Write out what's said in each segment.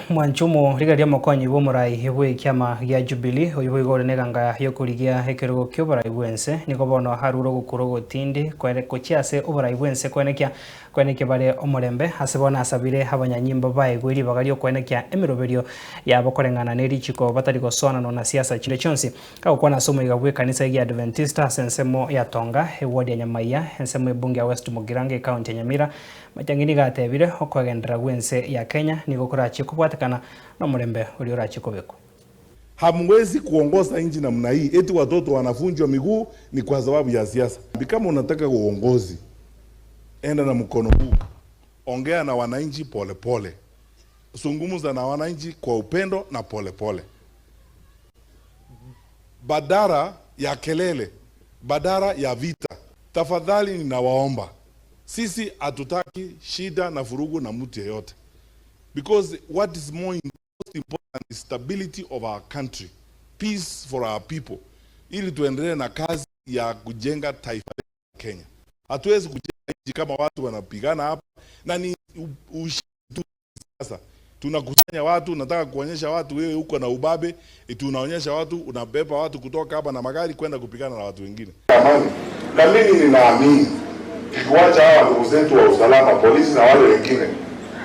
Mwanchumo rigaria mokonyi bw'omorai bw'ekiama gia Jubilee oyo boigo ore neganga yokorigia ekerogo kia oborai bwense nigo bono harure ogokura ogotindi kwere gochia ase oborai bwense kwenekia kwenekia bare omorembe ase bono asabire abanyanyimbo baegwe ribaga riokwenekia emeroberio yabo koreng'ana na erichiko batari gosoananwa na siasa chinde chionsi. Agokwana ase omoiga bw'ekanisa egia Adventista ase ensemo ya Tonga eward ya Nyamaiya ensemo ebunge ya West Mugirango ecounty ya Nyamira Matiang'i nigo atebire okogenderera gw'ense ya Kenya nigo korachie kobwatekana nomorembe oria orachie kobekwa. Hamwezi kuongoza nchi namna hii eti watoto wanavunjwa miguu ni kwa sababu ya siasa. Kama unataka uongozi, enda na mkono huu, ongea na wananchi polepole, zungumza na wananchi kwa upendo na polepole, badala ya kelele, badala ya vita. Tafadhali ninawaomba, sisi hatutaki shida na vurugu na mtu yeyote, because what is more most important is stability of our country, peace for our people, ili tuendelee na kazi ya kujenga taifa la Kenya. Hatuwezi kujenga nchi kama watu wanapigana hapa na ni ushi tu. Sasa tunakusanya watu, nataka kuonyesha watu wewe uko na ubabe, eti unaonyesha watu unabeba watu kutoka hapa na magari kwenda kupigana na watu wengine. Amani. Na mimi ninaamini tukiwacha hawa ndugu zetu wa usalama, polisi na wale wengine,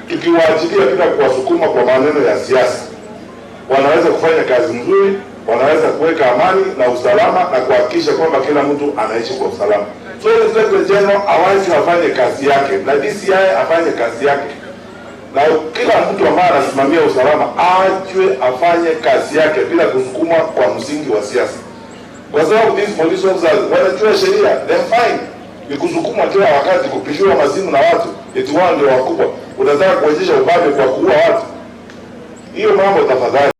tukiwaachilia bila kuwasukuma kwa maneno ya siasa, wanaweza kufanya kazi nzuri, wanaweza kuweka amani na usalama na kuhakikisha kwamba kila mtu anaishi kwa usalama. So Inspector General awache afanye kazi yake na DCI afanye kazi yake, na kila mtu ambaye anasimamia usalama ajue afanye kazi yake bila kusukumwa kwa msingi wa siasa, kwa sababu these police officers wanajua sheria, then fine. Ni kusukumwa kila wakati, kupigiwa masimu na watu eti wao ndio wakubwa. Unataka kuonyesha ubabe kwa kuua watu? Hiyo mambo tafadhali.